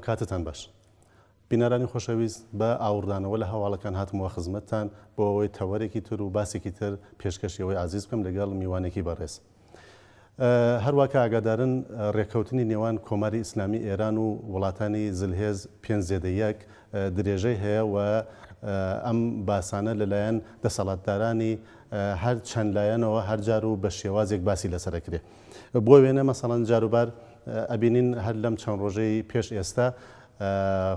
ئەم کاتتان باش. بینەرانی خۆشەویست بە ئاوڕدانەوە لە هەواڵەکان هاتمەوە خزمەتتان بۆ ئەوەی تەوەرێکی تر و باسێکی تر پێشکەشی ئەوەی ئازیز بکەم لەگەڵ میوانێکی بەڕێز. هەروا کە ئاگادارن ڕێککەوتنی نێوان کۆماری ئیسلامی ئێران و وڵاتانی زلهێز پێنج زێدە یەک درێژەی هەیە و ئەم باسانە لەلایەن دەسەڵاتدارانی هەر چەند لایەنەوە هەر جار و بە شێوازێک باسی لەسەر ئەکرێ. بۆ وێنە مەسەڵەن جاروبار ئەبینین هەر لەم چەند ڕۆژەی پێش ئێستا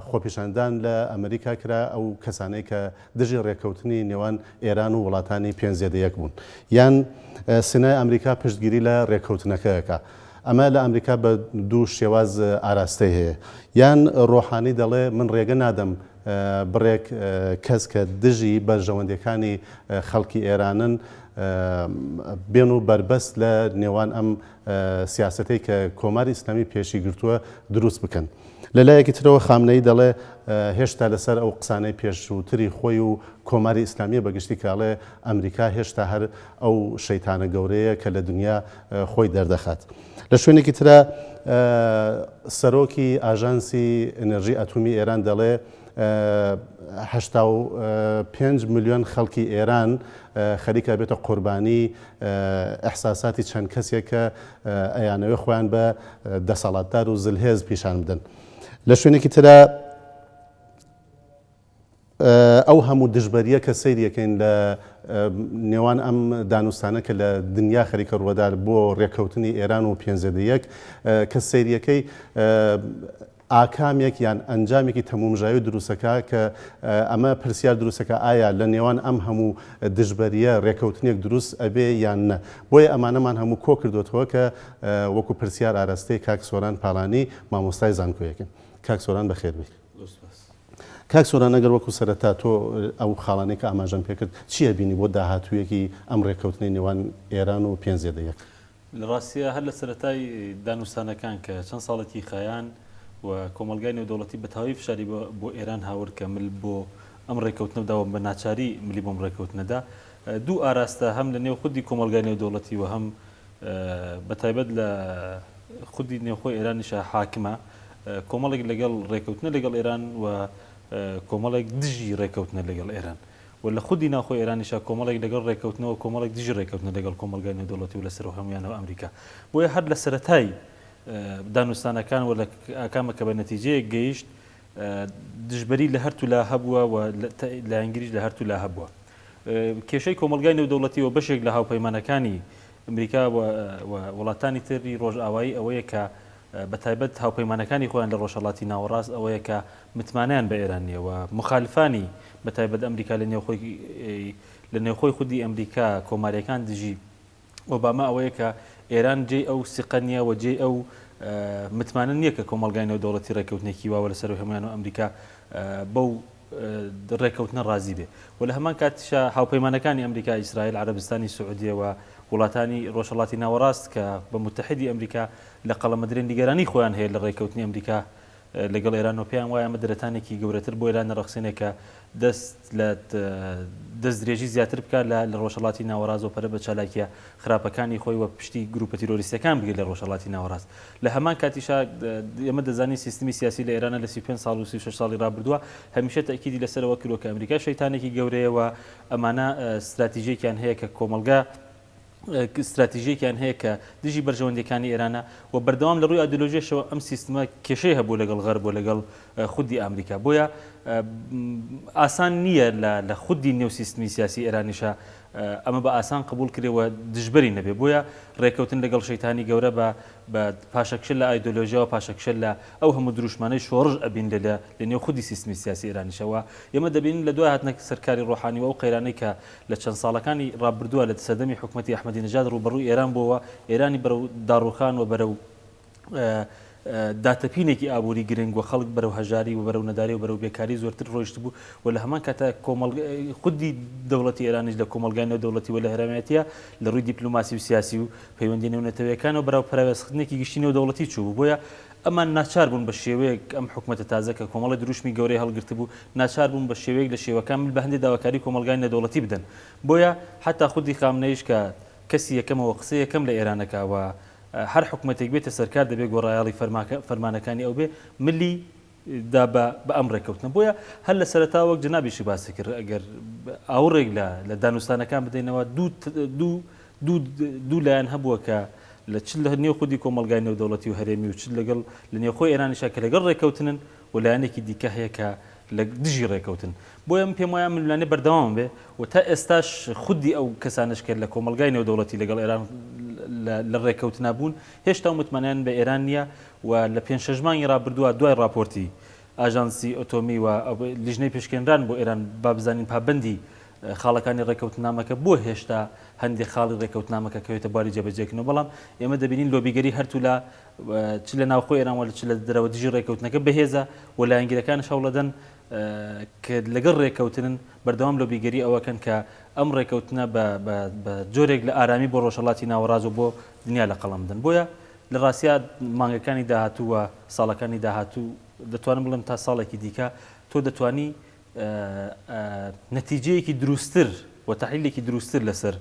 خۆپیشاندان لە ئەمریکا کرا ئەو کەسانەی کە دژی ڕێککەوتنی نێوان ئێران و وڵاتانی پێنج زێدە یەک بوون یان سنای ئەمریکا پشتگیری لە ڕێککەوتنەکە ئەکا ئەمە لە ئەمریکا بە دوو شێواز ئاراستەی هەیە یان ڕۆحانی دەڵێ من ڕێگە نادەم بڕێک کەس کە دژی بەرژەوەندیەکانی خەڵکی ئێرانن بێن و بەربەست لە نێوان ئەم سیاسەتەی کە کۆماری ئیسلامی پێشی گرتووە دروست بکەن. لە لایەکی ترەوە خامنەیی دەڵێ هێشتا لەسەر ئەو قسانەی پێشووتری خۆی و کۆماری ئیسلامیە بە گشتی کە ئەڵێ ئەمریکا هێشتا هەر ئەو شەیتانە گەورەیە کە لە دنیا خۆی دەردەخات. لە شوێنێکی ترا سەرۆکی ئاژانسی ئەنێرژی ئەتومی ئێران دەڵێ 85 ملیۆن خەڵکی ئێران خەریکە بێتە قوربانی ئیحساساتی چەند کەسێک کە ئەیانەوێ خۆیان بە دەسەڵاتدار و زلهێز پیشان بدەن. لە شوێنێکی ترا ئەو هەموو دژبەریە کە سەیریەکەین لە نێوان ئەم دانوستانە کە لە دنیا خەریکە ڕووەدار بۆ ڕێککەوتنی ئێران و پێنج یەک کە سەیریەکەی ئاکامێک یان ئەنجامێکی تەمومژاوی دروستەکا کە ئەمە پرسیار دروستەکا ئایا لە نێوان ئەم هەموو دژبەریە رێکەوتنێک دروست ئەبێ یان نە بۆیە ئەمانەمان هەموو کۆ کردۆتەوە کە وەکو پرسیار ئاراستەی کاک سۆران پالانی مامۆستای زانکۆیەکەین کاک سۆران بەخێر بێی. زۆر سوپاس. کاک سۆران ئەگەر وەکو سەرەتا تۆ ئەو خاڵانەی کە ئاماژەم پێکرد چی ئەبینی بۆ داهاتوویەکی ئەم رێککەوتنەی نێوان ئێران و 5+1؟ لە ڕاستیا هەر لە سەرەتای دانوستانەکان کە چەند ساڵێکی خایان و کۆمەڵگای نێودەوڵەتی بە تەواوی فشاری بۆ ئێران هاورد کە مل بۆ ئەم ڕێککەوتنە بدا و بە ناچاری ملی بۆم ڕێککەوتنە دا، دوو ئاراستە هەم لە نێو خودی کۆمەڵگای نێودەوڵەتی و هەم بە تایبەت لە خودی نێوخۆی ئێرانیشا حاکمە، کۆمەڵێک لەگەڵ ڕێککەوتنە لەگەڵ ئێران و کۆمەڵێک دژی ڕێککەوتنە لەگەڵ ئێران. و لە خودی ناوخۆی ئێرانیشا کۆمەڵێک لەگەڵ ڕێککەوتنە و کۆمەڵێک دژی ڕێککەوتنە لەگەڵ کۆمەڵگای نێودەوڵەتی و لە سەرو هەموویانەوە ئەمریکا. بۆیە هەر لە سەرەتای دانوستانەکان و لە ئاکامە کە بە نەتیجەیەک گەیشت دژبەری لە هەرتوو لا هەبووە و لایەنگریش لە هەرتوو لا هەبووە. کێشەی کۆمەڵگای نێودەوڵەتی و بەشێک لە هاوپەیمانەکانی ئەمریکا و وڵاتانی تری ڕۆژئاوایی ئەوەیە کە بە تایبەت هاوپەیمانەکانی خۆیان لە ڕۆژهەڵاتی ناوەڕاست ئەوەیە کە متمانەیان بە ئێران نییە و موخالفانی بە تایبەت ئەمریکا لە نێوخۆی لە نێوخۆی خودی ئەمریکا کۆماریەکان دژی ئۆباما ئەوەیە کە ئێران جێی ئەو سیقە نییە و جێی ئەو متمانە نییە کە کۆمەڵگای نێودەوڵەتی ڕێککەوتنێکی واوە لەسەر هەمویان و ئەمریکا بەو ڕێککەوتنە ڕازی بێ و لە هەمان کاتیشا هاوپەیمانەکانی ئەمریکا، ئیسرائیل، عەرەبستانی سعودیە و وڵاتانی ڕۆژهەڵاتی ناوەڕاست کە بە موتەحیدی ئەمریکا لە قەڵەمەدرێن نیگەرانی خۆیان هەیە لە ڕێککەوتنی ئەمریکا لەگەڵ ئێران و پێیان وایە ئەمە دەرەتانێکی گەورەتر بۆ ئێران دەڕەخسێنێ کە دەست لە دەستدرێژی زیاتر بکات لە لە ڕۆژهەڵاتی ناوەڕاست و پەرە بە چالاکییە خراپەکانی خۆی و پشتی گروپە تیرۆریستیەکان بگرێت لە ڕۆژهەڵاتی ناوەڕاست. لە هەمان کاتیشا ئێمە دەزانین سیستمی سیاسی لە ئێرانە لە 35 ساڵ و 36 ساڵی ڕابردووە هەمیشە تەئکیدی لەسەرەوە کردووە کە ئەمریکا شەیتانێکی گەورەیە و ئەمانە ستراتیژێکیان هەیە کە کۆمەڵگا ستراتیژێکیان هەیە کە دژی بەرژەوەندیەکانی ئێرانە و بەردەوام لە ڕووی ئایدۆلۆژیەشەوە ئەم سیستمە کێشەی هەبوو لەگەڵ غەرب و لەگەڵ خودی ئامریکا بۆیە ئاسان نییە لە خودی نێو سیستمی سیاسی ئێرانیشە ئەمە بە ئاسان قبوڵ کرێ و دژبەری نەبێ بۆیە ڕێکەوتن لەگەڵ شەیتانی گەورە بە بە پاشەکشە لە ئایدۆلۆژیا و پاشەکشە لە ئەو هەموو دروشمانەی شۆڕش ئەبین لە لە نێو خودی سیستمی سیاسی ئێرانیشەوە ئێمە دەبینین لە دوای هاتنە سەرکاری ڕۆحانی و ئەو قەیرانەی کە لە چەند ساڵەکانی ڕابردووە لە سەردەمی حکومەتی ئەحمەدی نەژاد ڕووبەڕووی ئێران بووەوە ئێرانی بەرەو داڕوخان و بەرەو داتەپینێکی ئابووری گرنگ و خەڵک بەرەو هەژاری و بەرەو نەداری و بەرەو بێکاری زۆرتر ڕۆیشتبوو و لە هەمان کاتا خودی دەوڵەتی ئێرانیش لە کۆمەڵگای نێودەوڵەتی و لە هەرێمایەتیە لە ڕووی دیپلۆماسی و سیاسی و پەیوەندی نێونەتەوەیەکانەوە بەرەو پەراوێزخستنێکی گشتی نێودەوڵەتی چووبوو. بۆیە ئەمان ناچار بوون بە شێوەیەک ئەم حکومەتە تازە کە کۆمەڵی دروشمی گەورەی هەڵگرتبوو ناچار بوون بە شێوەیەک لە شێوەکان مل بە هەندێ داواکاری کۆمەڵگای نێودەوڵەتی بدەن. بۆیە حەتا خودی خامنەییش کە کەسی یەکەمە و قسەی یەکەم لە ئێران ئەکا و هەر حکومەتێک بێتە سەرکار دەبێ گۆڕایەڵی فەرمانەکانی ئەو بێ، ملی. دا بە بە ئەم ڕێککەوتنە. بۆیە هەر لە سەرەتا وەک جەنابیشی باسی کرد ئەگەر ئاوڕێک لە لە دانوستانەکان بدەینەوە دوو دوو دوو دوو لایەن هەبووە کە لە چ لە نێو خودی کۆمەڵگای نێودەوڵەتی و هەرێمی و چ لەگەڵ لە نێوخۆی ئێرانیشا کە لەگەڵ ڕێککەوتنن و لایەنێکی دیکە هەیە کە لە دژی ڕێککەوتن. بۆیە من پێم وایە ئەم ململانێ بەردەوام بێ و تا ئێستاش خودی ئەو کەسانەش کە لە کۆمەڵگای نێودەوڵەتی لەگەڵ ئێران لە ڕێککەوتنا بوون هێشتا متمانەیان بە ئێران نییە و لە پێنج شەش مانگی ڕابردووە دوای ڕاپۆرتی ئاژانسی ئۆتۆمی و لیژنەی پشکێنران بۆ ئێران با بزانین پابەندی خاڵەکانی ڕێککەوتنامەکە بۆ هێشتا هەندێک خاڵی ڕێککەوتنامەکە کەوێتە بواری جێبەجێکردنەوە بەڵام ئێمە دەبینین لۆبیگەری هەرتولا چ لە ناوخۆی ئێران و چ لە دەرەوە دژی ڕێککەوتنەکە بەهێزە و لایەنگرەکانش هەوڵەدەن کە لەگەڵ ڕێککەوتنن بەردەوام لۆبیگەری ئەوەکەن کە ئەم ڕێککەوتنە بە جۆرێک لە ئارامی بۆ ڕۆژهەڵاتی ناوەڕاست و بۆ دنیا لە قەڵەم بدەن. بۆیە لە ڕاستیا مانگەکانی داهاتوو و ساڵەکانی داهاتوو دەتوانم بڵێم تا ساڵێکی دیکە تۆ دەتوانی نەتیجەیەکی دروستتر و تەحلیلێکی دروستتر لەسەر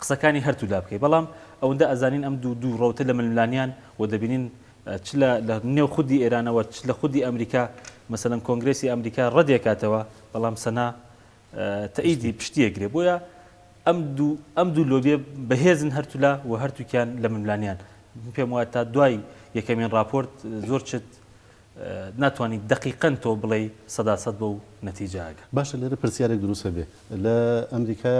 قسەکانی هەرتوولا بکەی. بەڵام ئەوەندە ئەزانین ئەم دوو دوو ڕەوتە لە ململانیان و دەبینین چ لە لە نێو خودی ئێرانەوە چ لە خودی ئەمریکا مەسەلەن کۆنگرێسی ئەمریکا ڕەدێکاتەوە بەڵام سەنا تەئیدی پشتی ئەگرێ بۆیە ئەم دوو ئەم دوو لۆبیە بەهێزن هەرتولا و هەرتووکیان لە ململانیان من پێم وایە تا دوای یەکەمین ڕاپۆرت زۆر چت ناتوانی دەقیقەن تۆ بڵێی سەدا سەد بەو نەتیجە ئەگا. باشە لێرە پرسیارێک دروست ئەبێ لە ئەمریکا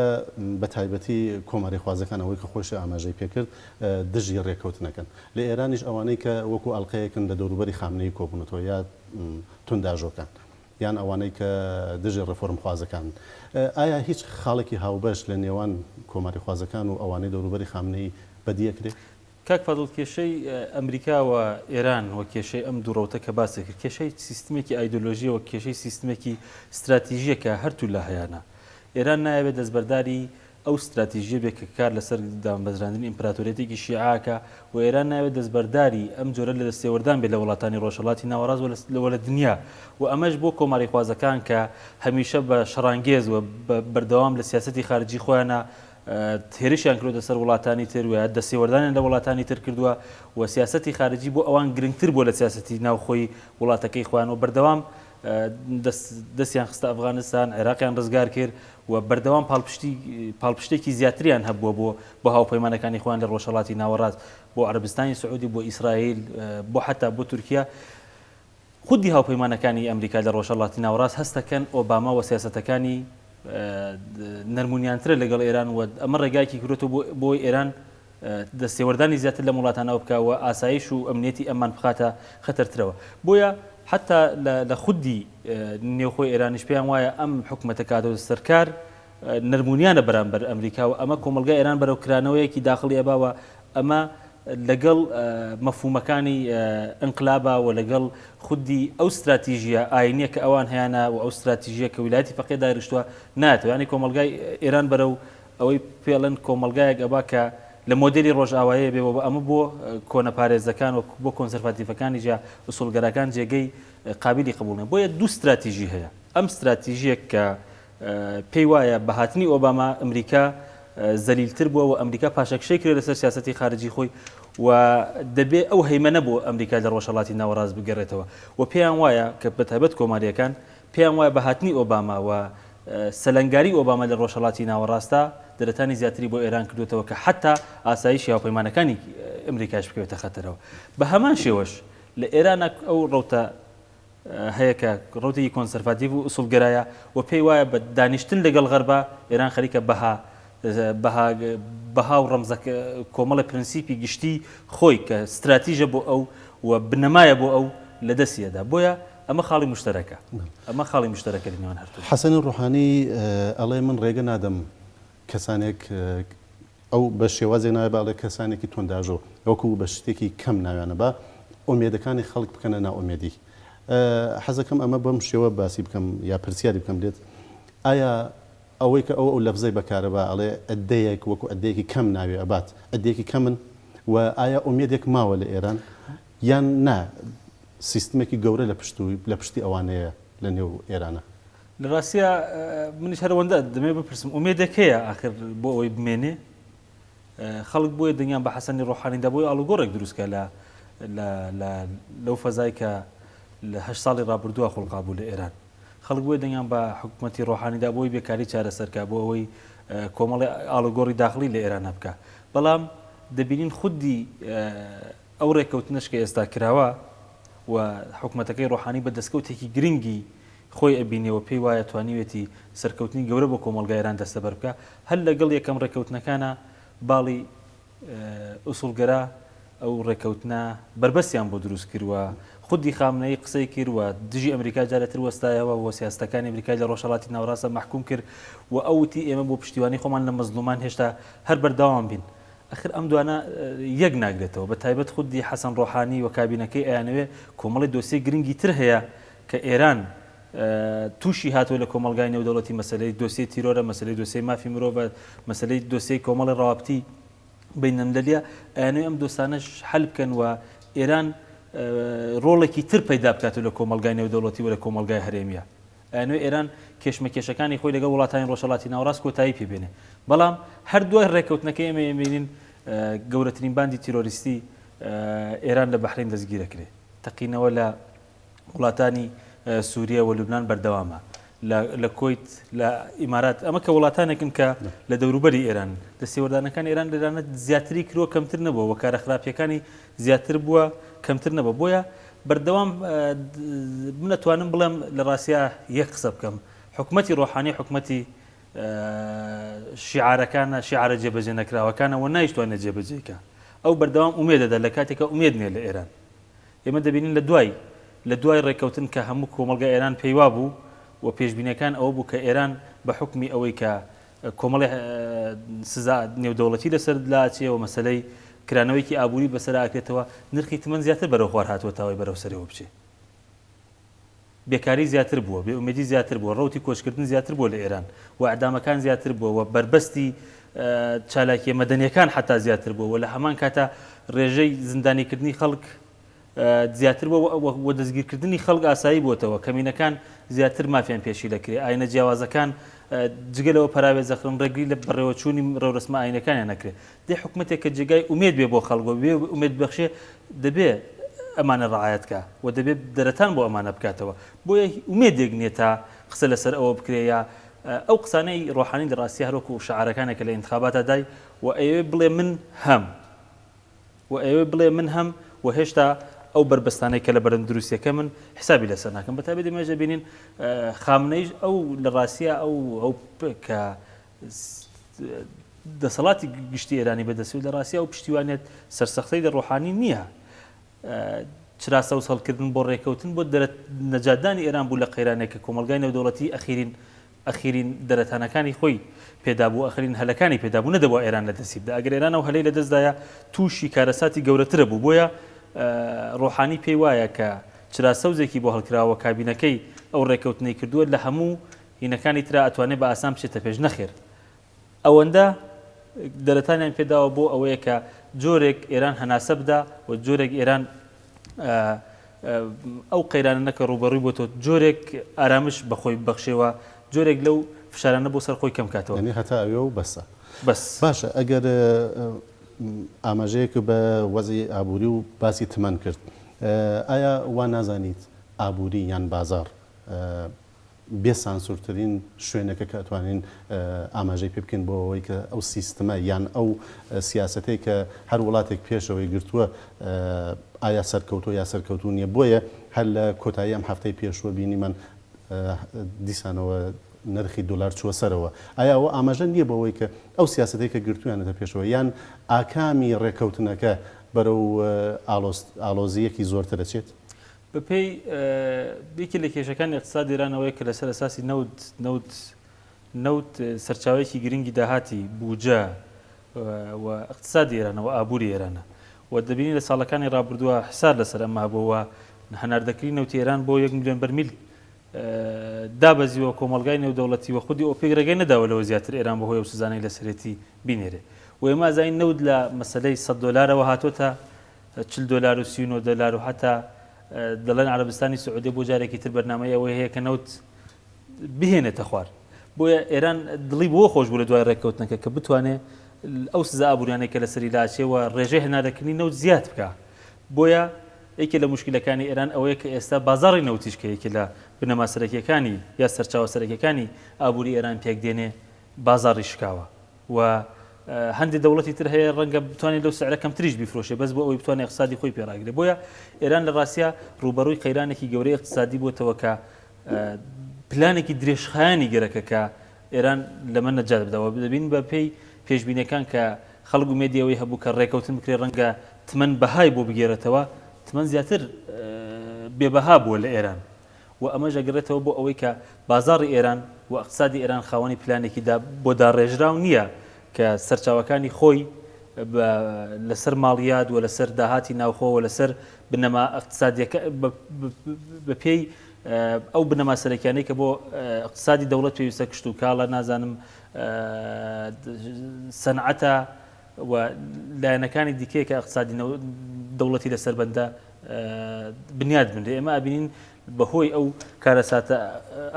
بە تایبەتی کۆماریخوازەکان ئەوەی کە خۆیشی ئاماژەی پێکرد دژی ڕێککەوتنەکەن لە ئێرانیش ئەوانەی کە وەکو ئەڵقەیەکن لە دەوروبەری خامنەیی کۆبوونەتەوە یا توندئاژۆکان یان ئەوانەی کە دژی ڕێفۆرمخوازەکانن. ئایا هیچ خاڵێکی هاوبەش لە نێوان کۆماریخوازەکان و ئەوانەی دەوروبەری خامنەیی بەدی ئەکرێ؟ کاک فازڵ کێشەی ئەمریکا و ئێران و کێشەی ئەم دوو ڕەوتە کە باست کرد کێشەی سیستمێکی ئایدۆلۆژییە و کێشەی سیستمێکی ستراتیژییە کە هەرتوو لا هەیانە. ئێران نایەوێت دەستبەرداری ئەو ستراتیژیە بێ کە کار لەسەر دامەزراندنی ئیمپراتۆریەتێکی شیعە ئەکا و ئێران نایەوێت دەستبەرداری ئەم جۆرە لە دەستێوەردان بێ لە وڵاتانی ڕۆژهەڵاتی ناوەڕاست و لە دنیا و ئەمەش بۆ کۆماریخوازەکان کە هەمیشە بە شەڕانگێز و بە بەردەوام لە سیاسەتی خارجی خۆیانا هێرشیان کردۆتە سەر وڵاتانی تر و دەستێوەردانیان لە وڵاتانی تر کردووە و سیاسەتی خارجی بۆ ئەوان گرنگتر بووە لە سیاسەتی ناوخۆی وڵاتەکەی خۆیان و بەردەوام دەستیان خستە ئەفغانستان، عێراقیان ڕزگار کرد و بەردەوام پاڵپشتی پاڵپشتێکی زیاتریان هەبووە بۆ بۆ هاوپەیمانەکانی خۆیان لە ڕۆژهەڵاتی ناوەڕاست، بۆ عەرەبستانی سعودی، بۆ ئیسرائیل، بۆ حەتا بۆ تورکیا. خودی هاوپەیمانەکانی ئەمریکا لە ڕۆژهەڵاتی ناوەڕاست هەست دەکەن ئۆباما و سیاسەتەکانی نەرمونیانترە لەگەڵ ئێران و ئەمە ڕێگایەکی کردۆتەوە بۆ بۆی ئێران دەستێوەردانی زیاتر لەم وڵاتانەوە بکا و ئاسایش و ئەمنیەتی ئەمان بخاتە خەتەرترەوە. بۆیە حەتا لە خودی نێوخۆی ئێرانیش پێیان وایە ئەم حکومەتە کە هاتۆتە سەر کار نەرمونیانە بەرامبەر ئەمریکا و ئەمە کۆمەڵگای ئێران بەرەو کرانەوەیەکی داخڵی ئەبا و ئەمە لەگەڵ مەفهومەکانی ئینقلابا و لەگەڵ خودی ئەو ستراتیژیە ئاینیە کە ئەوان هەیانە و ئەو ستراتیژیە کە ویلایەتی فەقێ دایڕشتووە نایەتەوە. یانی کۆمەڵگای ئێران بەرەو ئەوەی پێڵێن کۆمەڵگایەک ئەبا کە لە مۆدێلی ڕۆژئاواییە بێ و ئەمە بۆ کۆنەپارێزەکان و بۆ کۆنسەرفاتیڤەکانیش یا ئوسوڵگەراکان جێگەی قابیلی قبوڵ نیە. بۆیە دوو ستراتیژی هەیە. ئەم ستراتیژیەک کە پێی وایە بە هاتنی ئۆباما ئەمریکا زەلیلتر بووە و ئەمریکا پاشەکشەی کرد لەسەر سیاسەتی خارجی خۆی و دەبێ ئەو هەیمەنە بۆ ئەمریکا لە ڕۆژهەڵاتی ناوەڕاست بگەڕێتەوە و پێیان وایە کە بەتایبەت کۆمارییەکان پێیان وایە بە هاتنی ئۆباما و سەلەنگاری ئۆباما لە ڕۆژهەڵاتی ناوەڕاستدا دەرەتانی زیاتری بۆ ئێران کردووەتەوە کە حەتا ئاسایشی هاوپەیمانەکانی ئەمریکاش بکەوێتە خەتەرەوە. بە هەمان شێوەش لە ئێرانە ئەو ڕەوتە هەیە کە ڕەوتێکی کۆنسەرفاتیڤ و ئوسوڵگەرایە و پێی وایە بە دانیشتن لەگەڵ غەربا ئێران خەریکە بەها بەها بەها و ڕەمزە کۆمەڵە پرنسیپی گشتی خۆی کە ستراتیژە بۆ ئەو و بنەمایە بۆ ئەو لە دەستی ئەدا. بۆیە ئەمە خاڵی موشتەرەکە. ئەمە خاڵی موشتەرەکە لە نێوان هەرتوو. حەسەنی ڕۆحانی ئەڵێ من ڕێگە نادەم کەسانێک ئەو بە شێوازێک ناوێ بە ئەڵێ کەسانێکی توندئاژۆ وەکو بە شتێکی کەم ناویانە با ئومێدەکانی خەڵک بکەنە نائومێدی. حەزەکەم ئەمە بەم شێوە باسی بکەم یا پرسیاری بکەم لێت ئایا ئەوەی کە ئەو ئەو لەفزەی بەکارەبا ئەڵێ عدەیەک وەکو عدەیەکی کەم ناوی ئەبات عدەیەکی کەمن و ئایا ئومێدێک ماوە لە ئێران یان نا سیستمێکی گەورە لە پشت و لە پشتی ئەوانەیە لە نێو ئێرانە؟ لە ڕاستیا منیش هەر ئەوەندە دەمەوێت بپرسم ئومێدێک هەیە ئاخر بۆ ئەوەی بمێنێ؟ خەڵک بۆیە دەنگیان بە حەسەنی ڕۆحانی دا بۆی ئاڵوگۆڕێک دروست کە لە لە لە لەو فەزای کە لە هەشت ساڵی ڕابردووە خوڵقابوو لە ئێران. خەڵک بۆیە دەنگیان بە حکومەتی ڕۆحانی دا بۆ ئەوەی بێکاری چارەسەر کا، بۆ ئەوەی کۆمەڵێ ئاڵوگۆڕی داخڵی لە ئێرانا بکا. بەڵام دەبینین خودی ئەو ڕێککەوتنەش کە ئێستا کراوە و حکومەتەکەی ڕۆحانی بە دەستکەوتێکی گرنگی خۆی ئەبینێ و پێی وایە توانیوێتی سەرکەوتنی گەورە بۆ کۆمەڵگای ئێران دەستەبەر بکا، هەر لەگەڵ یەکەم ڕێککەوتنەکانا باڵی ئوسوڵگەرا ئەو ڕێکەوتنە بەربەستیان بۆ دروست کرد و خودی خامنەیی قسەی کرد و دژی ئەمریکا جارێتر وەستایەوە و سیاستەکانی ئەمریکای لە ڕۆژهەڵاتی ناوەڕاستدا مەحکوم کرد و ئەو وتی ئێمە بۆ پشتیوانی خۆمان لە مەزڵومان هێشتا هەر بەردەوام بین. ئەخر ئەم دوانە یەک ناگرێتەوە بە تایبەت خودی حەسەن ڕۆحانی و کابینەکەی ئەیانەوێ کۆمەڵی دۆسیەی گرنگی تر هەیە کە ئێران تووشی هاتووە لە کۆمەڵگای نێودەوڵەتی مەسەلەی دۆسیەی تیرۆرە، مەسەلەی دۆسیەی مافی مرۆڤە، مەسەلەی دۆسیەی کۆمەڵی ڕەوابتی بەینەلملەلیە، ئەیانەوێ ئەم دۆسانەش حەل بکەن و ئێران ڕۆڵێکی تر پەیدا بکات لە کۆمەڵگای نێودەوڵەتی و لە کۆمەڵگای هەرێمیە. ئەیانەوێ ئێران کێشمەکێشەکانی خۆی لەگەڵ وڵاتانی ڕۆژهەڵاتی ناوەڕاست کۆتایی پێ بێنێ. بەڵام هەر دوای ڕێککەوتنەکەی ئێمە ئەبینین گەورەترین باندی تیرۆریستی ئێران لە بەحرەین دەستگیرەکرێ. تەقینەوە لە وڵاتانی سوریە و لوبنان بەردەوامە لە کۆیت لە ئیمارات ئەمە کە وڵاتانێکن کە لە دەوروبەری ئێران دەستێوەردانەکان ئێران لێرانە زیاتری کرووە کەمتر نەبووە و کارە خراپیەکانی زیاتر بووە کەمتر نەبووە بۆیە بەردەوام من ئەتوانم بڵێم لە ڕاستیا یەک قسە بکەم حکومەتی ڕۆحانی حکومەتی شیعارەکانە شیعارە جێبەجێ نەکراوەکانە و نایشتوانێت جێبەجێکە ئەو بەردەوام ئومێد دەدا لە کاتێکە ئومێد نییە لە ئێران ئێمە دەبینین لە دوای لە دوای ڕێککەوتن کە هەموو کۆمەڵگای ئێران پێی وابوو و پێشبینیەکان ئەوە بوو کە ئێران بە حوکمی ئەوەی کە کۆمەڵی سزا نێودەوڵەتی لەسەر لاچێ و مەسەلەی کرانەوەیەکی ئابووری بەسەرا ئەکرێتەوە نرخی تمەن زیاتر بەرەو خوار هاتووە تاوەی بەرەو سەرەوە بچێ. بێکاری زیاتر بووە، بێئومێدی زیاتر بووە، ڕەوتی کۆچکردن زیاتر بووە لە ئێران و ئیعدامەکان زیاتر بووە و بەربەستی چالاکییە مەدەنییەکان حەتا زیاتر بووە و لە هەمان کاتا ڕێژەی زیندانیکردنی خەڵک زیاتر بووە و دەستگیرکردنی خەڵک ئاسایی بووەتەوە، کەمینەکان زیاتر مافیان پێشیل ئەکرێ، ئاینە جیاوازەکان جگە لەوە پەراوێز دەخرێن، ڕێگری لە بەڕێوەچوونی ڕێوڕەسمە ئاینییەکانیان ئەکرێ. دەی حکومەتێک کە جێگای ئومێد بێ بۆ خەڵک و بێ ئومێد ببەخشێ دەبێ ئەمانە ڕعایەت کا و دەبێ دەرەتان بۆ ئەمانە بکاتەوە. بۆیە ئومێدێک نییە تا قسە لەسەر ئەوە بکرێ یا ئەو قسانەی ڕۆحانی لە ڕاستیا هەر وەکوو شعارەکانێک کە لە ئینتخاباتا دای و ئەیەوێ بڵێ من هەم و ئەیەوێ بڵێ من هەم و هێشتا ئەو بەربەستانەی کە لە بەردەم دروستیەکەمن حسابی لەسەر ناکەم. بە تایبەت ئێمەش دەبینین خامنەییش ئەو لە ڕاستیا ئەو ئەو کە دەسەڵاتی گشتی ئێرانی بەدەستی و لە ڕاستی ئەو پشتیوانیت سەرسەختەی لە ڕۆحانی نییە. چرا سەوز هەڵکردن بۆ ڕێکەوتن بۆ نەجاتدانی ئێران بوو لە قەیرانێک کە کۆمەڵگای نێودەوڵەتی ئەخیرین ئەخیرین دەرەتانەکانی خۆی پێدابوو ئەخرین هەلەکانی پێدابوو نەدەبوو ئێران لە دەستی بدا ئەگەر ئێران ئەو هەلەی لە دەستدایە تووشی کارەساتی گەورەترە بوو بۆیە ڕۆحانی پێی وایە کە چرا سەوزێکی بۆ هەڵکراوە کابینەکەی ئەو ڕێکەوتنەی کردووە لە هەموو هینەکانی ترا ئەتوانێ بە ئاسان بچێتە پێش نەخێر ئەوەندە دەرەتانیان پێداوە بۆ ئەوەیە کە جۆرێک ئێران هەناسە بدا و جۆرێک ئێران ئەو قەیرانە نەکە ڕوبەڕووی بۆ تۆ جۆرێک ئارامش بەخۆی بەخشێوە جۆرێک لەو فشارانە بۆ سەر خۆی کەم کاتەوە یعنی هەتا ئەوێ و بەسە بەس باشە ئەگەر ئاماژەیەک بە وەزعی ئابووری و باسی تمەن کرد ئایا وا نازانیت ئابووری یان بازاڕ بێ سانسورترین شوێنێکە کە ئەتوانین ئاماژەی پێ بکەین بۆ ئەوەی کە ئەو سیستمە یان ئەو سیاسەتەی کە هەر وڵاتێک پێشەوەی گرتووە ئایا سەرکەوتووە یا سەرکەوتوو نییە بۆیە هەر لە کۆتایی ئەم هەفتەی پێشووە بینیمان دیسانەوە نرخی دۆلار چووە سەرەوە ئایا ئەوە ئاماژە نییە بۆ ئەوەی کە ئەو سیاسەتەی کە گرتوویانەتە پێشەوە یان ئاکامی ڕێکەوتنەکە بەرەو ئاڵۆزییەکی زۆرتر ئەچێت؟ بەپێی یەکێ لە کێشەکانی اقتصاد ئێران ئەوەیە کە لەسەر ئەساسی نەوت نەوت نەوت سەرچاوەیەکی گرنگی داهاتی بوجە و اقتصادی ئێرانە و ئابووری ئێرانە و دەبینی لە ساڵەکانی ڕابردووە حسار لەسەر ئەمە هەبووە و هەناردەکردنی نەوتی ئێران بۆ یەک ملیۆن بەرمیل دابەزیوە کۆمەڵگای نێودەوڵەتی و خودی ئۆپێک ڕێگەی نەداوە لەوە زیاتر ئێران بەهۆی ئەو سزانەی لەسەرێتی بینێرێ و ئێمە ئەزانین نەوت لە مەسەلەی 100 دۆلارەوە هاتۆتە 40 دۆلار و 39 دۆلار و حتا دەڵێن عەرەبستانی سعودیە بۆ جارێکی تر بەرنامەی ئەوەی هەیە کە نەوت بهێنێتە خوار بۆیە ئێران دڵی بۆ خۆش بوو لە دوای ڕێککەوتنەکە کە بتوانێ ئەو سزا ئابووریانەی کە لەسەری لاچێ و ڕێژەی هەناردەکردنی نەوت زیاد بکە بۆیە یەکێ لە موشکیلەکانی ئێران ئەوەیە کە ئێستا بازاڕی نەوتیش کە یەکێ لە بنەما سەرەکیەکانی یا سەرچاوە سەرەکیەکانی ئابووری ئێران پێک دێنێ بازاڕی شکاوە و هەندێک دەوڵەتی تر هەیە ڕەنگە بتوانێت لەو سعرە کەمتریش بیفرۆشێ بەس بۆ ئەوەی بتوانێت اقتصادی خۆی پێ ڕاگرێ. بۆیە ئێران لە ڕاستیا ڕووبەڕووی قەیرانێکی گەورەی اقتصادی بۆتەوە کە پلانێکی درێژخایەنی گەرەکە کە ئێران لەمە نەجات بدا و دەبین بە پێی پێشبینەکان کە خەڵک ئومێدی ئەوەی هەبوو کە ڕێکەوتن بکرێت ڕەنگە تمەن بەهای بۆ بگێرێتەوە، تمەن زیاتر بێ بەها بووە لە ئێران و ئەمەش ئەگەڕێتەوە بۆ ئەوەی کە بازاڕی ئێران و ئیقتسادی ئێران خاوەنی پلانێکی بۆ داڕێژراو نییە کە سەرچاوەکانی خۆی بە لەسەر ماڵیات و لەسەر داهاتی ناوخۆ و لەسەر بنەما ئیقتسادیەکە بە پێی ئەو بنەما سەرەکیانەی کە بۆ ئیقتسادی دەوڵەت پێویستە کشتوکاڵە نازانم سەنعەتە و لایەنەکانی دیکەیە کە ئیقتسادی دەوڵەتی لەسەر بەندە بنیاد بنرێ. ئێمە ئەبینین بەهۆی ئەو کارەساتە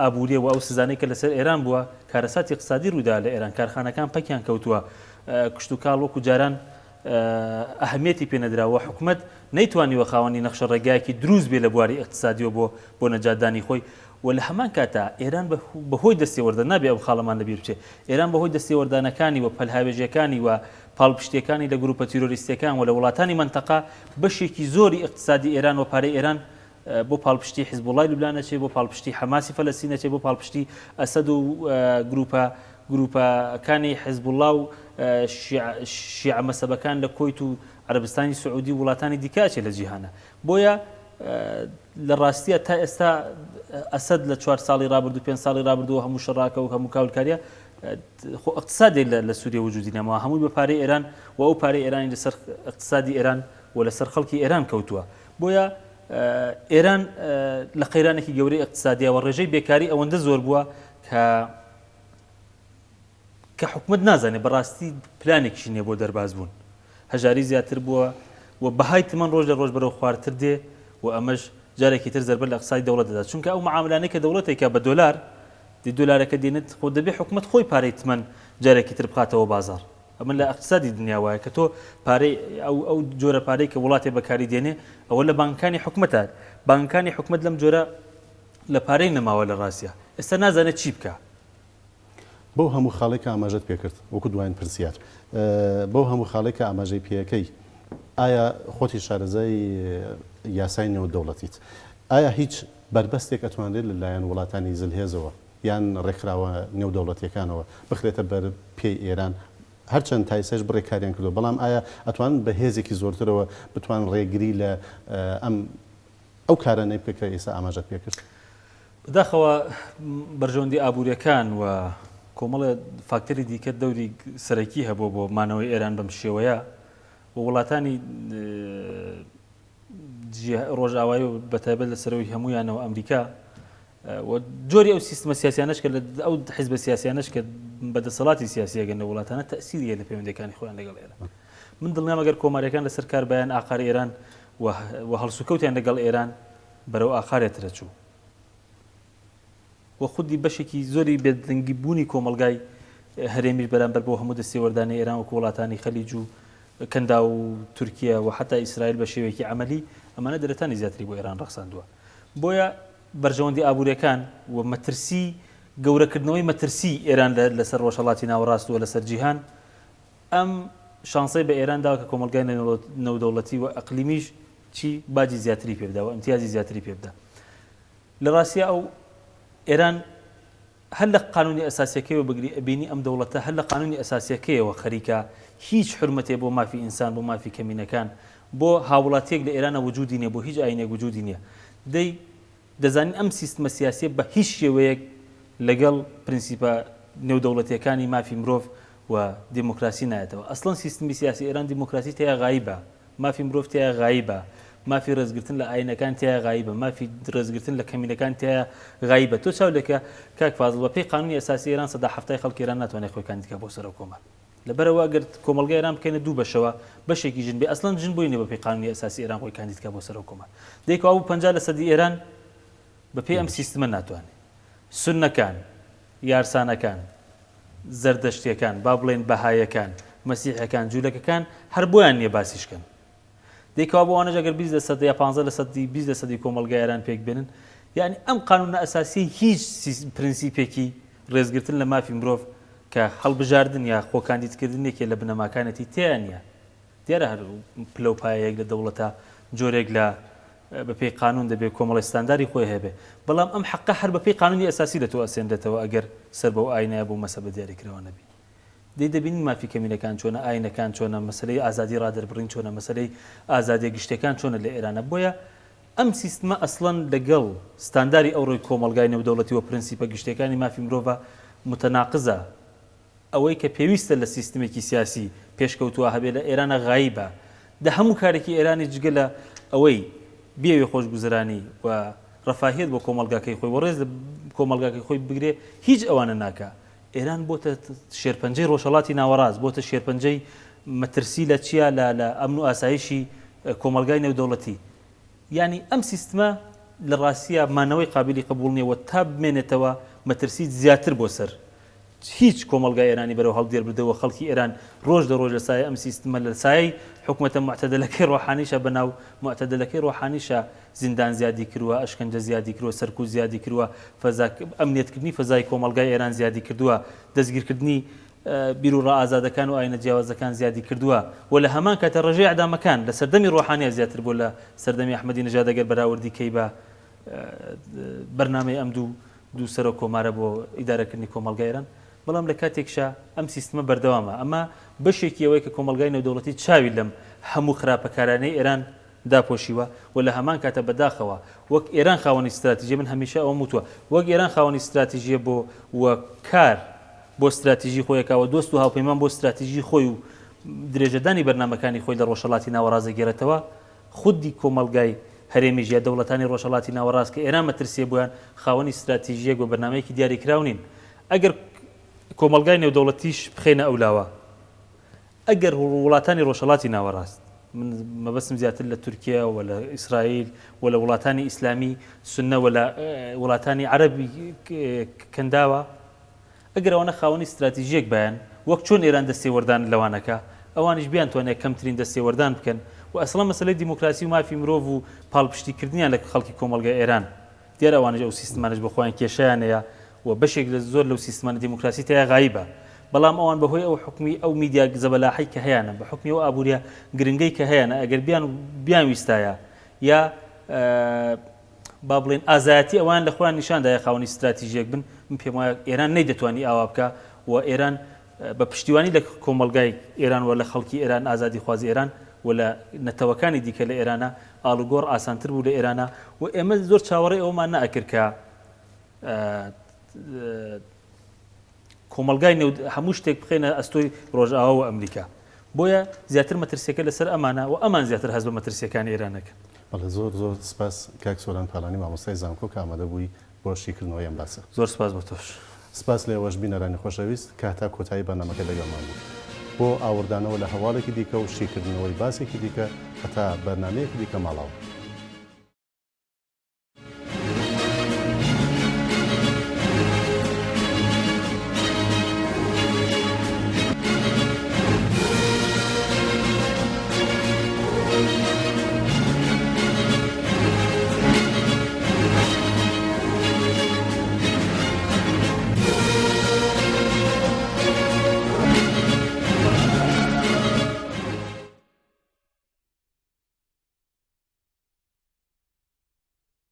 ئابووریە و ئەو سزانەی کە لەسەر ئێران بووە کارەساتی اقتصادی ڕوودا لە ئێران، کارخانەکان پەکیان کەوتووە، کشتوکاڵ وەکو جاران ئەهمیەتی پێ نەدراوە، حکومەت نەیتوانیوە خاوەنی نەخشە ڕێگایەکی دروست بێ لە بواری اقتصادیەوە بۆ بۆ نەجاتدانی خۆی و لە هەمان کاتا ئێران بەهۆی دەستێوەردان نابێ ئەم خاڵەمان لەبیر بچێ ئێران بەهۆی دەستێوەردانەکانی و پەلهاوێژیەکانی و پاڵپشتیەکانی لە گروپە تیرۆریستیەکان و لە وڵاتانی مەنتەقە بەشێکی زۆری ئیقتسادی ئێران و پارەی ئێران بۆ پاڵپشتی حزبوڵای لوبنان ئەچێ، بۆ پاڵپشتی حەماسی فەلەستین ئەچێ، بۆ پاڵپشتی ئەسەد و گروپە گروپەکانی حزبوڵا و شیعە مەسەبەکان لە کۆیت و عەرەبستانی سعودی و وڵاتانی دیکە ئەچێ لە جیهانە. بۆیە لە ڕاستیە تا ئێستا ئەسەد لە چوار ساڵی ڕابردوو پێنج ساڵی ڕابردوو هەموو شەڕاکە و هەموو کاولکاریە خۆ اقتصادێک لە سووریە وجودی نەماوە هەمووی بە پارەی ئێران و ئەو پارەی ئێرانی لەسەر اقتصادی ئێران و لەسەر خەڵکی ئێران کەوتووە بۆیە ئێران لە قەیرانێکی گەورەی اقتصادیە و ڕێژەی بێکاری ئەوەندە زۆر بووە کە کە حکومەت نازانێت بەڕاستی پلانێکیشی نییە بۆ دەرباز بوون. هەژاری زیاتر بووە و بەهای تمەن ڕۆژ لە ڕۆژ بەرەو خوارتر دێ و ئەمەش جارێکی تر زەربە لە ئیقتسادی دەوڵەت دەدات چونکە ئەو معاملانەی کە دەوڵەت ئەیکا بە دۆلار دی دۆلارەکە دێنێت خۆ دەبێ حکومەت خۆی پارەی تمەن جارێکی تر بخاتەوە بازاڕ ئەمە لە ئیقتسادی دنیا وایە کە تۆ پارەی ئەو ئەو جۆرە پارەی کە وڵاتێ بەکاری دێنێ ئەوە لە بانکەکانی حکومەتە بانکەکانی حکومەت لەم جۆرە لە پارەی نەماوە لە ڕاستیا ئێستا نازانێت چی بکا. بەو هەموو خاڵەی کە ئاماژەت پێکرد، وەکو دواین پرسیار، بەو هەموو خاڵەی کە ئاماژەی پێکەی، ئایا خۆتیش شارەزای یاسای نێودەوڵەتیت، ئایا هیچ بەربەستێک ئەتوانرێت لە لایەن وڵاتانی زلهێزەوە یان ڕێکخراوە نێودەوڵەتییەکانەوە بخرێتە بەر پێی ئێران؟ هەرچەند تا ئیستاش بڕێک کاریان کردووە، بەڵام ئایا ئەتوانن بە هێزێکی زۆرترەوە بتوانن ڕێگری لە ئەم ئەو کارانەی بکە کە ئێستا ئاماژەت پێکرد؟ بەداخەوە بەرژەوەندی ئابووریەکان و کۆمەڵێ فاکتەری دیکە دەوری سەرەکی هەبووە بۆ مانەوەی ئێران بەم شێوەیە و وڵاتانی ڕۆژئاوایی و بەتایبەت لە سەرەوەی هەمویانەوە ئەمریکا و جۆری ئەو سیستمە سیاسیانەش کە ئەو حیزبە سیاسیانەش کە بە دەسەڵاتی سیاسیەگەن لە وڵاتانە تەسیریە لە پەیوەندەکانی خۆیان لەگەڵ ئێران من دڵنیام ئەگەر کۆماریەکان لەسەر کار بایان ئاقار ئێران و هەڵسوکەوتیان لەگەڵ ئێران بەرەو ئاقارێ ترە چوو و خودی بەشێکی زۆری بێدەنگی بوونی کۆمەڵگای هەرێمیش بەرامبەر بەو هەموو دەستێوەردانەی ئێران وەکو وڵاتانی خەلیج و کەنداو و تورکیە و حەتا ئیسرائیل بە شێوەیەکی عەمەلی ئەمانە دەرەتانی زیاتری بۆ ئێران ڕەخساندووە. بۆیە بەرژەوەندی ئابووریەکان و مەترسی گەورەکردنەوەی مەترسی ئێران لەسەر ڕۆژهەڵاتی ناوەڕاست و لەسەر جیهان ئەم شانسەی بە ئێران داوە کە کۆمەڵگای نێودەوڵەتی و ئەقلیمیش چی باجی زیاتری پێ بدا و ئیمتیازی زیاتری پێ بدا. لە ڕاستیا ئەو ئێران هەر لە قانونی ئەساسیەکەیەوە بگری ئەبینی ئەم دەوڵەتە هەر لە قانونی ئەساسیەکەیەوە خەریکە هیچ حورمەتێ بۆ مافی ئینسان بۆ مافی کەمینەکان بۆ هاووڵاتیەک لە ئێرانە وجودی نیە بۆ هیچ ئاینێک وجودی نیە دەی دەزانین ئەم سیستمە سیاسیە بە هیچ شێوەیەک لەگەڵ پرنسیپە نێودەوڵەتیەکانی مافی مرۆڤ و دێمۆکراسی نایەتەوە ئەسڵەن سیستمی سیاسی ئێران دیمۆکراسی تیا غایبە مافی مرۆڤ تیایا غایبە، مافی ڕێزگرتن لە ئاینەکان تیایا غایبە، مافی ڕێزگرتن لە کەمینەکان تیایا غایبە. تۆ چاو لێکە کاک فازڵ بە پێی قانونی ئەساسی ئێران سەدا حەفتای خەڵکی ئێران ناتوانێت خۆی کاندید کا بۆ سەرۆک کۆمار. لەبەرئەوە ئەگەر کۆمەڵگای ئێران بکەینە دوو بەشەوە بەشێکی ژن بێ ئەسڵەن ژن بۆی نیە بە پێی قانونی ئەساسی ئێران خۆی کاندید کا بۆ سەرۆک کۆمار. دەی کەوابوو 50 لە سەدی ئێران بە پێی ئەم سیستمە ناتوانێ. سوننەکان، یارسانەکان، زەردەشتیەکان، با بڵێین بەهایەکان، مەسیحەکان، جولەکەکان هەر بۆیان نیە باسیش کەن. دەی کەوا بۆ ئەوانەش ئەگەر 20 لە سەد یا 15 لە سەدی 20 لە سەدی کۆمەڵگای ئێران پێک بێنن یعنی ئەم قانونە ئەساسیە هیچ پرنسیپێکی ڕێزگرتن لە مافی مرۆڤ کە هەڵبژاردن یا خۆ کاندیدکردن یەکێ لە بنەماکانێتی تێیا نییە. دیارە هەر پلە و پایەیەک لە دەوڵەتا جۆرێک لە بە پێی قانوون دەبێ کۆمەڵی ستانداری خۆی هەبێ، بەڵام ئەم حەقە هەر بە پێی قانوونی ئەساسی لە تۆ ئەسێنرێتەوە ئەگەر سەر بەو ئاینە یا بەو مەسەبە دیاریکراوە نەبی. دەی دەبینین مافی کەمینەکان چۆنە، ئاینەکان چۆنە، مەسەلەی ئازادی ڕادەربڕین چۆنە، مەسەلەی ئازادیە گشتیەکان چۆنە لە ئێرانە. بۆیە ئەم سیستمە ئەسڵەن لەگەڵ ستانداری ئەوڕۆی کۆمەڵگای نێودەوڵەتی و پرنسیپە گشتیەکانی مافی مرۆڤا متناقزە. ئەوەی کە پێویستە لە سیستمێکی سیاسی پێشکەوتووا هەبێ لە ئێرانا غایبە. دە هەموو کارێکی ئێرانیش جگە لە ئەوەی بیەوێ خۆشگوزەرانی و ڕەفاهیەت بۆ کۆمەڵگاکەی خۆی و ڕێز لە کۆمەڵگاکەی خۆی بگرێ هیچ ئەوانە ناکا. ئێران بۆتە شێرپەنجەی ڕۆژهەڵاتی ناوەڕاست، بۆتە شێرپەنجەی مەترسی لە چیا لە لە ئەمن و ئاسایشی کۆمەڵگای نێودەوڵەتی. یانی ئەم سیستمە لە ڕاستیا مانەوەی قابیلی قبووڵ نیە و تا بمێنێتەوە مەترسی زیاتر بۆ سەر هیچ کۆمەڵگای ئێرانی بەرەو هەڵدێر بردەوە خەڵکی ئێران ڕۆژ لە ڕۆژ لە سایەی ئەم سیستمە لە سایەی حکومەتە موعتەدەلەکەی ڕۆحانیشا بە ناو موعتەدەلەکەی ڕۆحانیشا زیندان زیادی کروە ئەشکەنجە زیادی کروە سەرکوت زیادی کروە فەزا ئەمنیەتکردنی فەزای کۆمەڵگای ئێران زیادی کردوە دەستگیرکردنی بیروڕا ئازادەکان و ئاینە جیاوازەکان زیادی کردوە و لە هەمان کاتە ڕێژەی ئیعدامەکان لە سەردەمی ڕۆحانیا زیاتر بوە لە سەردەمی ئەحمەدی نژاد ئەگەر بەراوردی کەی بە بەرنامەی ئەم دوو دوو سەرۆک کۆمارە بۆ ئیدارەکردنی کۆمەڵگای ئێران، بەڵام لە کاتێکشا ئەم سیستمە بەردەوامە، ئەمە بەشێکی ئەوەیە کە کۆمەڵگای نێودەوڵەتی چاوی لەم هەموو خراپەکارانەی ئێران داپۆشیوە و لە هەمان کاتە بەداخەوە وەک ئێران خاوەنی ستراتیژیە من هەمیشە ئەوەم وتووە وەک ئێران خاوەنی ستراتیژیە بۆ و کار بۆ ستراتیژی خۆی ئەکا و دۆست و هاوپەیمان بۆ ستراتیژی خۆی و درێژەدانی بەرنامەکانی خۆی لە ڕۆژهەڵاتی ناوەڕاست دەگێڕێتەوە خودی کۆمەڵگای هەرێمیش یا دەوڵەتانی ڕۆژهەڵاتی ناوەڕاست کە ئێران مەترسییە بۆیان، خاوەنی ستراتیژییەک و بەرنامەیەکی دیاریکراو نین. ئەگەر کۆمەڵگای نێودەوڵەتیش بخەینە ئەو لاوە، ئەگەر وڵاتانی ڕۆژهەڵاتی ناوەڕاست، من مەبەستم زیاتر لە تورکیە و لە ئیسرائیل و لە وڵاتانی ئیسلامی سوننە و لە وڵاتانی عەرەبی کەنداوە، ئەگەر ئەوانە خاوەنی ستراتیژییەک بایەن، وەک چۆن ئێران دەستێوەردان لەوان ئەکا، ئەوانیش بیانتوانیایە کەمترین دەستێوەردان بکەن و ئەسڵەن مەسەلەی دیموکراسی و مافی مرۆڤ و پاڵپشتیکردنیان لە خەڵکی کۆمەڵگای ئێران، دیارە ئەوانیش ئەو سیستمانەش بۆ خۆیان کێشەیان هەیە و بەشێک لە زۆر لەو سیستمانە دیموکراسی تیا غایبە، بەڵام ئەوان بە هۆی ئەو حوکمی ئەو میدیا زەبەلاحەی کە هەیانە، بە حوکمی ئەو ئابووریە گرنگەی کە هەیانە، ئەگەر بیان بیانویستایە یا با بڵێین ئازایەتی ئەوان لە خۆیان نیشان دایە خاوەنی ستراتیژیەک بن، من پێم وایە ئێران نەیدەتوانی ئاوا بکا و ئێران بە پشتیوانی لە کۆمەڵگای ئێران و لە خەڵکی ئێران ئازادیخوازی ئێران و لە نەتەوەکانی دیکە لە ئێرانە ئاڵوگۆڕ ئاسانتر بوو لە ئێرانە و ئێمە زۆر چاوەڕێی ئەوەمان نەئەکرد کە کۆمەڵگای نێو هەموو شتێک بخەینە ئەستۆی ڕۆژئاوا و ئەمریکا. بۆیە زیاتر مەترسیەکە لەسەر ئەمانە و ئەمان زیاتر هەست بە مەترسیەکانی ئێران ئەکەن. بەڵێ زۆر زۆر سپاس کاک سۆران پالانی مامۆستای زانکۆ کە ئامادە بووی بۆ شیکردنەوەی ئەم باسە. زۆر سپاس بۆ تۆش. سپاس لە ئێوەش بینەرانی خۆشەویست کە هەتا کۆتایی بەرنامەکە لەگەڵمان بوون. بۆ ئاوڕدانەوە لە هەواڵێکی دیکە و شیکردنەوەی باسێکی دیکە هەتا بەرنامەیەکی دیکە ماڵاوە.